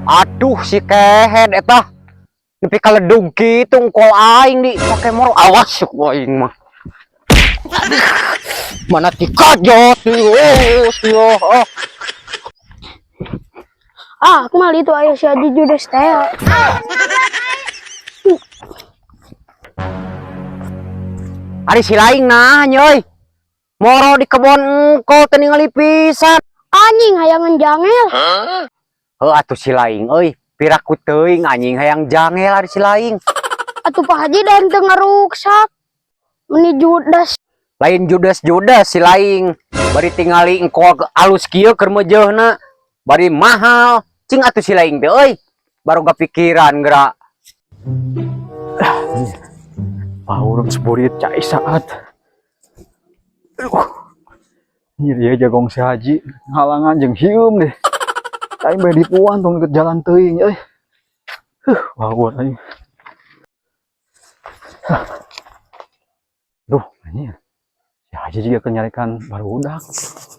Aduh, si kehed eta. Nepi ka ledug kitu engkol aing di pake moro, awas ku aing mah. Mana tikajot oh, oh. Ah, aku malah itu ayah si Haji judes teh. Ari si laing nah nyoy. Moro di kebon engkol teu ningali pisan. Anjing hayangan jangel. Heuh atuh si laing euy, piraku teuing anjing hayang jangel ari si laing. Atuh Pak Haji dan teu ngaruksak. Meni judes. Lain judes-judes si laing. Bari tingali engkol alus kieu keur meujeuhna. Bari mahal. Cing atuh si laing teh euy. Baru kepikiran geura. Paurun seburit cai saat. Aduh. Ini dia jagong si Haji halangan jeung hium deh. Aing bae dipuan tong ikut jalan teuing euy. Huh, wawon aing. Duh, anjir. Si Haji juga keur nyarekan barudak.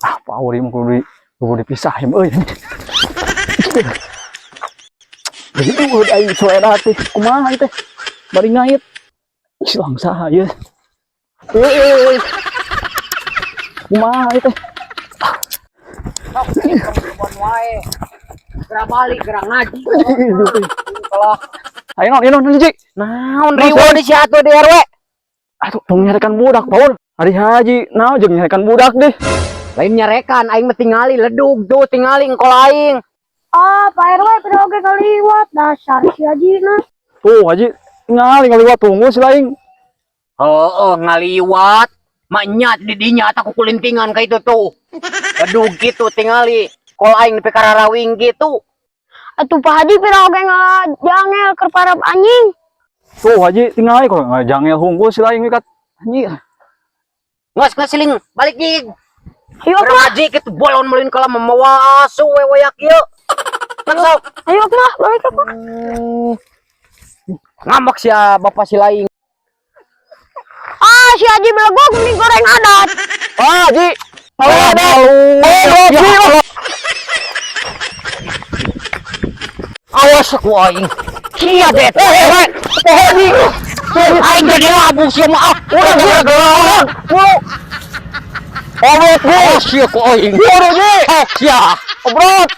Ah, power ieu mah kudu dipisah ieu euy. Jadi duh aing selera teh kumaha ieu teh. Bari ngait. Ih, saha ieu. Euy. Kumaha ieu teh? Sok kebon wae. Geura balik geura ngaji. Kalau Ayo non, non, Ji. naon riweuh di si atuh di RW. Atuh, tong nyarekan budak, Paul. Ari Haji, naon jeung nyarekan budak deh. Lain nyarekan aing mah tingali ledug tuh tingali engkol aing. Ah, Pak RW pada oge kaliwat dasar si Haji nah. Tuh, Haji, ngali ngaliwat tunggu si laing. Heeh, ngaliwat. Maknya di dinya eta kukulintingan ka itu tuh. Ledug kitu tingali. Kol aing nepi ka rarawing kitu. Atuh Pak Haji pira oge ngajangel keur parab anjing. Tuh, Haji, tingali kok ngajangel hungkul si laing mikat. Anjir. Nges nges siling balik jig. Ayo Geura mah, ngaji kitu bolon melin kala mamawa asu we wayak ieu. Sok. Ayo mah balik aku. Ngambek sia bapak si laing. Ah, si Haji belegog mie goreng adat. Ah, Haji. Oh, Oh, ya Allah. Awas aku aing. Sia det. Eh, Haji. Aing jadi labu sia mah. Ah, udah geura. Obrot, awas sia ku aing. Waduh, Ji. Oh, sia. Obrot.